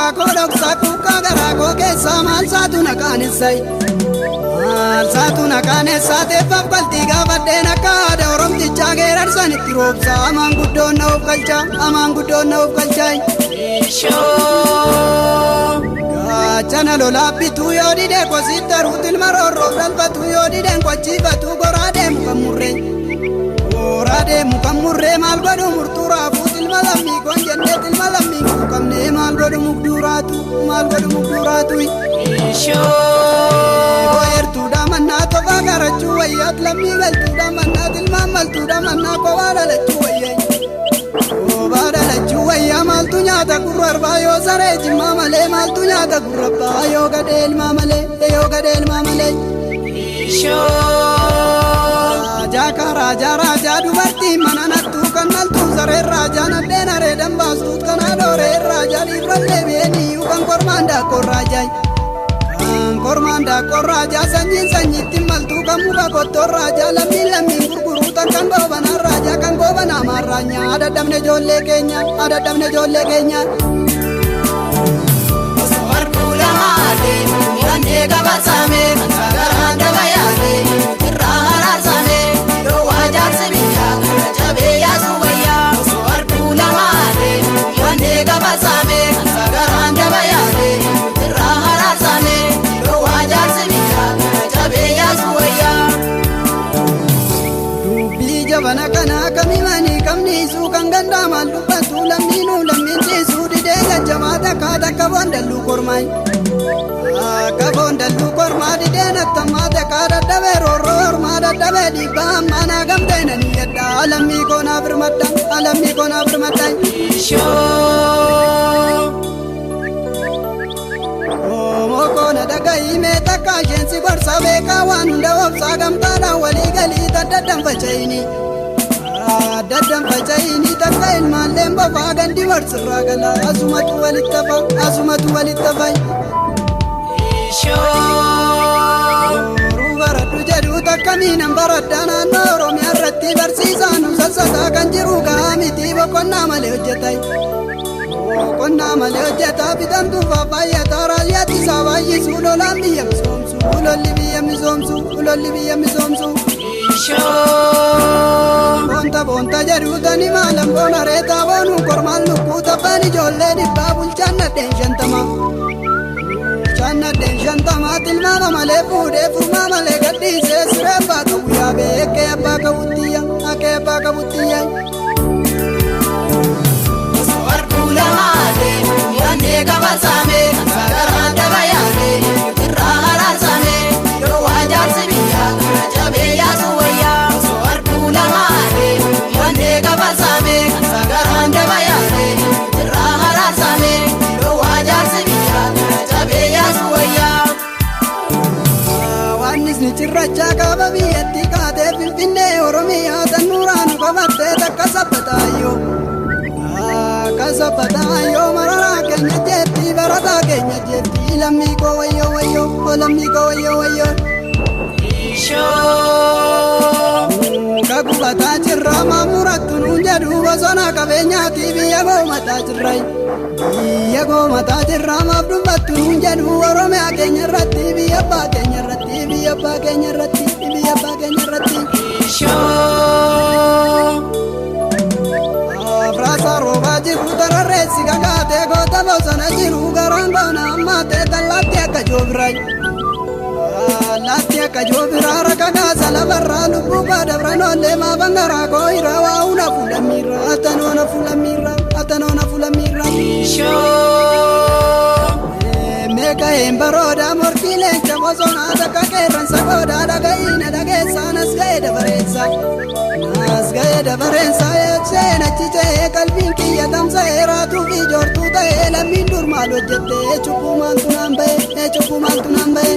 garaa koo dhoksaa kuukaa garaa koo keessaa maal saatu na qaanessai. Maal saatu na qaanessaa teeffaaf qaltii gaafadheen akka aadaa Oromtichaa geerarsan itti roobsaa amaan guddoon na of galchaa amaan guddoon na of galchaa. Gaachana lolaa bituu yoo didee kositti haruut ilma roorroof dhalfatu yoo dideen qochiifatu goraa deemu kan murree. Goraa deemu kan murree maal godhu murtuu raafuut ilma lammii koon jenneet ilma lammii kuuqamnee maal godhu mugduuraatu maal godhu mugduuraatu. Eertuudha mannaa tofaa garachuu wayyaat lammii galtuudha mannaa tilmaan maltuudha mannaa kophaa dhalachuu wayyaa. Kophaa dhalachuu wayyaa maaltu nyaata gurra arbaa yoo saree jimmaa malee maaltu nyaata gurra abbaa yoo gadhee ilmaa malee yoo gadhee ilmaa malee. Raajaa karaa raajaa dubartii mana nattuu kan maltuu sareen raajaa nadheen areedan baastuut kan haadhooreen raajaa dhiirran deebi'een iyyuu kan kormaan daakkoon raajaa. Kan kormaan daakkoon raajaa sanyiin sanyiitti maltuu kan muka kottoon raajaa lammiin lammiin gurguruu tan kan goobanaan raajaa kan goobanaa maarraanyaa adadhabne ijoollee keenya adadhabne ijoollee keenya. Osoo harkuu lamaate murannee gabaasame kan sagaraan daba yaate irraa haraarsame yeroo waa jaarsi biyyaa kana jabee yaasu wayyaa. Osoo harkuu lamaate murannee gabaasame kan sagaraan daba yaate irraa haraarsame yeroo waa jaarsi biyyaa kana jabee yaasu wayyaa. Dubbii jabana kanaa kamimanii kamniisuu kan gandaamaan dubbatu lammiinuu lammiin ciisuu didee jajjabaa takkaa takka boondalluu kormaay. Akka boondalluu kormaa didee nattammaa takkaa dadhabee roorroo ormaa dadhabee dhiibbaa ammaa naa gamteenanii yaddaa lammii koonaa birmadda lammii koonaa birmadda. Oomoo koona dhaga'ii mee takka isheensi gorsa beekaa waan hunda obsaa gamtaadhaan walii galii taddaddaan faca'ini. Addaddan faca'ini takka ilmaalleen bofaa gandi warsirraa gala asumatu walitti hafa asumatu walitti hafa. Boruu baradhu jedhu takka miinan baradha naannoo Oromiyaa irratti barsiisaan sassataa kan jiru gahaa miti boqonnaa malee hojjeta. Boqonnaa malee hojjeta bitamtuuf baay'ata raayyaatti isaa baay'isu lolaan biyya misoomsu lolli biyya misoomsu lolli biyya misoomsu. Boonta boonta jedhu tani maalan boona reetaa boonuu kormaan lukkuu tabbaan ijoollee dhibbaa bulchaan nadheen 50. Bulchaan nadheen 50 tilmaama malee fuudhee furmaa malee gadhiisee siree abbaa qabu yaabee akkee abbaa qabutiyya akkee abbaa qabutiyya. Osoo harkuu lamaate murannee gabaasame kan sagaraan daba yaate irraa haraarsame yeroo waa jaarsi biyyaa kana jabee yaasu wayyaa. Osoo harkuu lamaate murannee gabaasame kan sagaraan daba yaate irraa haraarsame yeroo waa jaarsi biyyaa kana jabee yaasu wayyaa. Waannisni cirrachaa kaaba biyyatti kaatee Finfinnee Oromiyaa tannuuraanu qabattee takka sabbataayyoo. Akka sabbataayyoo mararaa keenya jeetti barataa keenya jeetti lammii koo wayyoo wayyoo lammii koo wayyoo wayyoo. Muka gubataa jirra maamurattu nuun jedhu bosona qabeenyaati biyya goomataa jirra. Biyya goomataa jirra maaf dubbattu nuun jedhu Oromiyaa keenya irratti biyya abbaa keenya irratti biyya abbaa keenya irratti biyya abbaa keenya irratti. Afraasaa roobaa jiru dararreessi kakaatee goota bosona jiru garaan boona ammaatee tallaatti akka joobiraa. Allaatti akka joobiraa rakka kaasa lafarraa lubbuu baadabran oollee maafan garaa koo hiraa waa huna fuulamiirra atanoona fuulamiirra atanoona fuulamiirra. Meeqa'een barooda morkii leenca bosonaa takka qeerransa goodaa dhaga'iina dhageessaan as ga'ee dabareessa. As ga'ee dabareensa eegseen achi ce'ee qalbiin kiyya tamsa'ee raatuu fi joortuu ta'ee lammiin dur maal hojjettee cubbuu maaltu naan ba'e cubbuu maaltu naan ba'e.